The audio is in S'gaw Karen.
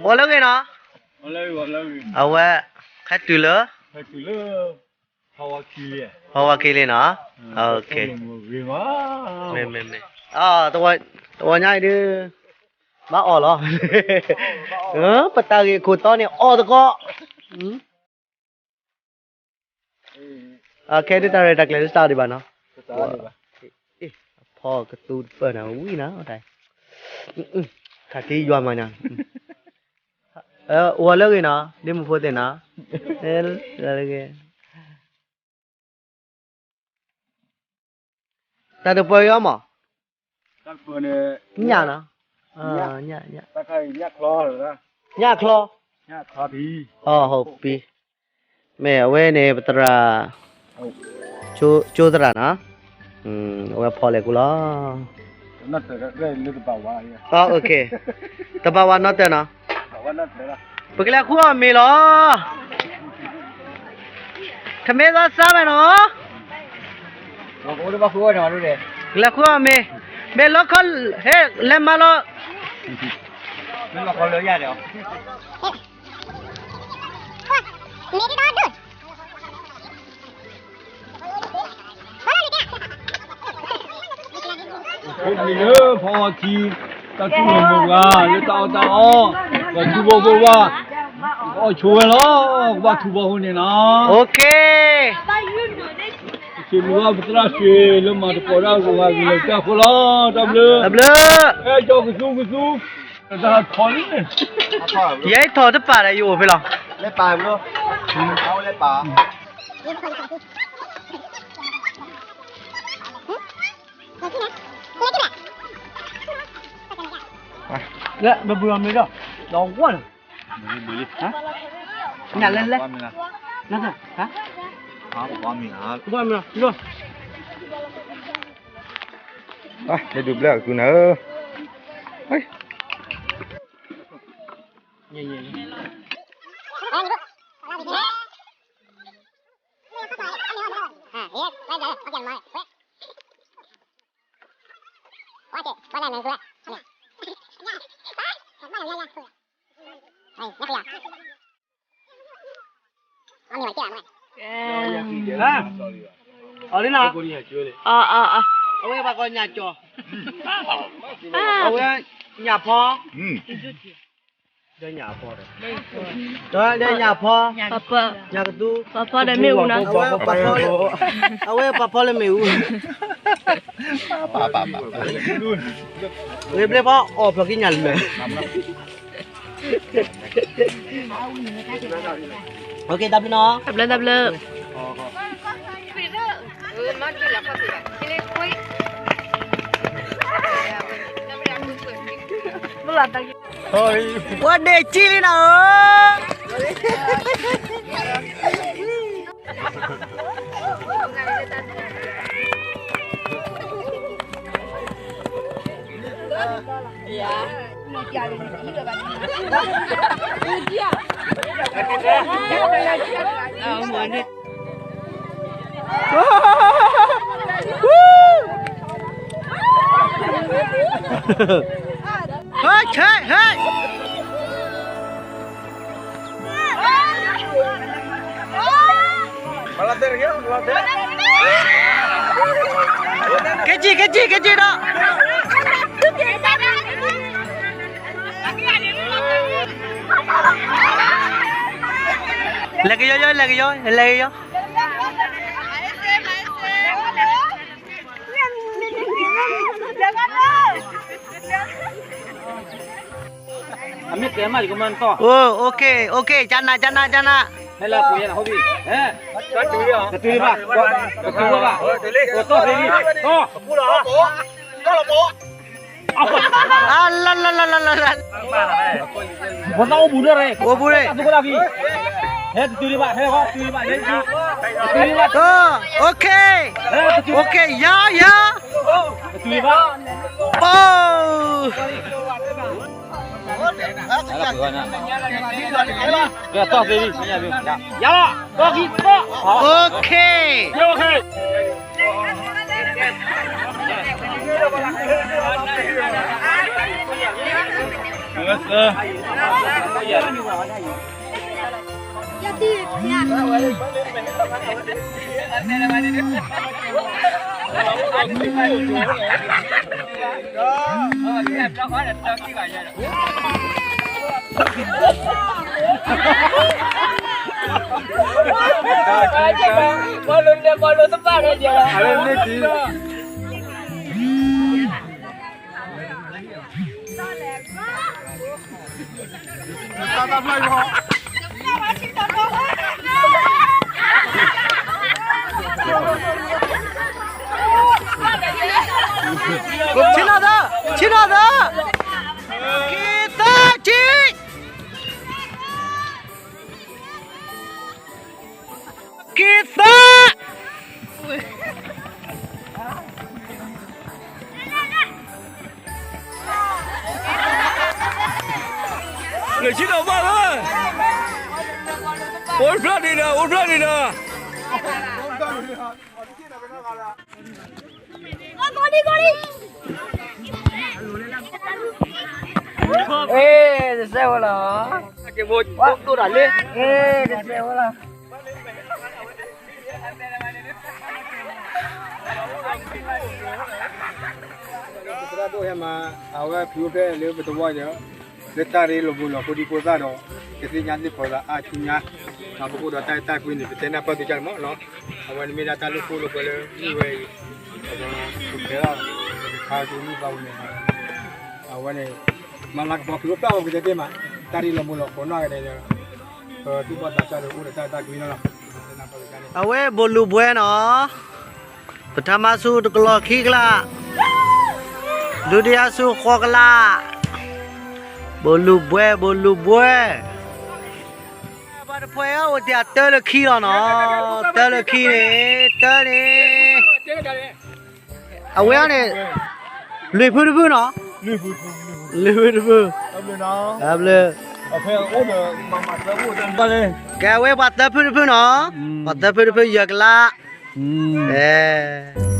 ဂီၤလၢအဂ့ၤနီၤ, အဝဲ ဟဲတုၤလၢ ဟီဝါခံလံနီၤ, မ့ၢ် မ့ၢ် မ့ၢ် တဝီညါအံၤဒုး ဘၣ်အီၣ်လီၤ, ပတၢ်ဂ့ၢ်ခိၣ်တီန့ၣ် အီၣ်သကိး ခဲဒုးတၢ်ရဲၣ်တၢ်ကျဲၤဒုးစးဒံးဘၣ်နီၤ, အဖီကသူတပၢၢ်နၤဝံၤနီၤ, ခးက့ယွၤမၤညါ, အိၣ်ဝဲလၢအဂ့ၤနီၤ ဒ့မုၣ်ဖိသ့ၣ်နီၤ, လၢအဂ့ၤ တၢ်တပၢၢ်ယီမး, ညၣ်နီၤ, ညၣ်ချီ, ညၣ်ချီ, မ့ၢ်အဝဲန့ၣ် ပသရၣ် ကၠိသရၣ်နီၤ, အဝဲဖီလဲၤကူလီၤ, တဘၣ်ဝါနီတၢ်နီၤ, ပကလဲၤဃုအီၣ်မ့ၤလီၤ, ထမင်းစားစားမယ်နော်, လဲၤဃုအီၣ်မ့ၤ, မ့ၢ်လီခီ, ဟဲ လဲၤမၤလီၤ ဖိမံၤလၢဖီဝါခံ, တၢ်ထူၣ်လီၤမုၢ်ဝါ လၢတၢ်အီၣ်တၢ်အီ, ပှၤထူဘီဖိဝါ, အီၣ်ဆိဝဲလီၤ, ကဘၣ်ထူဘီဖိန့ၣ်နီၤ, စ့လူၤအီၣ်ပသရၣ်စ့လၢမၤတကိးဒၣ်ကဝၤဂ့ၤလၢတၢ်ဖိလီၤ, တၢ်ဘျုး, အဲၣ်ကၠီကသူကသူ, တၢ်ထီန့ၣ်, ယဲထီၣ်တပာ်ဒီးယအိၣ်ဖဲလီၤ, လဲၤပာ်ဘျီ, လဲၤပာ် လၢပဘုၣ်အမ့ၢ်ဒီး, ဒီးဝီၢ်လၢ, နလဲၤလဲၤ, န, ဘၣ်မ့ၢ်လီၤ, လဲၤဒုးဘျၢအကုနၤဧၢ, အီၤလံနီၤ, အဝဲ, ညၣ်ဖီ, ညၣ်ဖီ, ညၣ်ဖီ, ညၣ်ကသူ, ပှၤဖီ, အဝဲပှၤဖီလၢမ့ၣ်အူ, ဂ့ၤဘျဲဖီအီၣ်ဖျိးက့ညၣ်လၢာ် တၢ်ဘျုးနီၤ, တၢ်ဘျုး, တၢ်ဘျုး, ပှၤဒဲးကံလံနီၤဧၢ, ဟဲ, ဟဲ, ဟဲ, က့ၤက့ၤ က့ၤက့ၤ က့ၤက့ၤဒီး, လဲၤကယီ လဲၤကယီ လဲၤကယီ. အမ့ၢ်ကဲမး ယကမၢနသီၣ်. အိၣ်, အိၣ်ခ့, အိၣ်ခ့, ကနၣ်, ကနၣ်, ကနၣ်. ဟဲလၢပှဲၤယဲလီၤ ဟိဘံၣ်, ဟဲ, ကတုၤလံဘၣ်, ကတုၤလံဘၣ်, ကသီၣ်သ့လံ, သီၣ်. အလလလလလလ. ပသးအိၣ်ဘူးဒီးရ့ၣ်, အိၣ်ဘူးရ့ၣ်, ဟဲတတုၤလံဘၣ်, ဟဲဃီတတုၤလံဘၣ်, ဟဲတတုၤလံဘၣ်, အိၣ်ခ့, အိၣ်ခ့, ယၤ, ယၤ, တတုၤလံဘၣ်, အိၣ်. ကဲ, သီၣ်သ့လံ, ယၤလီၤ, သီၣ်ခံ, သီၣ်, အိၣ်ခ့, အိၣ်ခ့. ဆ့ၣ်နီၤသၢ, ဆ့ၣ်နီၤသၢ, ခံ သၢ ဆံ ခံ သၢ လၢဆ့ၣ်နီၤဘၣ်လၢ အိၣ်ဖျါဒံးဒီး အိၣ်ဖျါဒံးဒီး တစဲးဝဲလီၤ, တစဲးဝဲလီၤ. သရၣ်ဒိၣ်ဟဲမၤ အဝဲဖုအိၣ်ဖျဲၣ်လၢပတဝီအံၤ လၢတၢ်ရ့လိာ်မုာ်လိာ်ဖိဒံဖိသၣ်ဒီး ကသ့ၣ်ညါသ့ၣ်ဖီသးအါဆူညါ, ဒီးပကအိၣ်ဒီးတၢ်အဲၣ်တၢ်ကွံန့ၣ် ပတဲနၢ်ပၢၢ်သုကၢ်န့ၣ်မးလီၤ. အဝဲန့ၣ်မ့ၢ်ဒၣ်တၢ်လိၣ်ဃိလိာ်ကွဲလၢမုၢ်ဝဲအံၤ, ပကဲလီၤ, ပကခါက့ၤမုၢ်သီပူၤန့ၣ်, အဝဲန့ၣ် မၤလၤကပီၤဖုအိၣ်ဖျဲၣ်အီၤပကတဲတ့ၢ်မး, တၢ်ရ့လိာ်မုာ်လိာ်ခိးနီၢ်ဂၤဒဲးဒီး ပသူၣ်ဘီၣ်သးစၢ်ဒီးအိၣ်ဒီးတၢ်အဲၣ်တၢ်ကွံန့ၣ်လီၤ. အဝဲဘိးလူၤဘှဲနီၤ, ပထမဆူတကလီၤခံကလး, ဒုတိယဆူဃိးကလး, ဘိးလူၤဘှဲ ဘိးလူၤဘှဲ, ပှၤတဖှဲးအံၤအိၣ်တ့ၢ်တၢလၢခံလီၤနီၤ, တၢလၢခံန့ၣ်, တၢန့ၣ် အဝဲအံၤန့ၣ် လွံၢ်ဖုတဖုနီၤ, လွံၢ်ဖုတဖု, တၢ်ဘျုး, ကဲဝဲပှၤသၢဖုတဖုနီၤ, ပှၤသၢဖုတဖုယဲၢ်ကလး, အဲ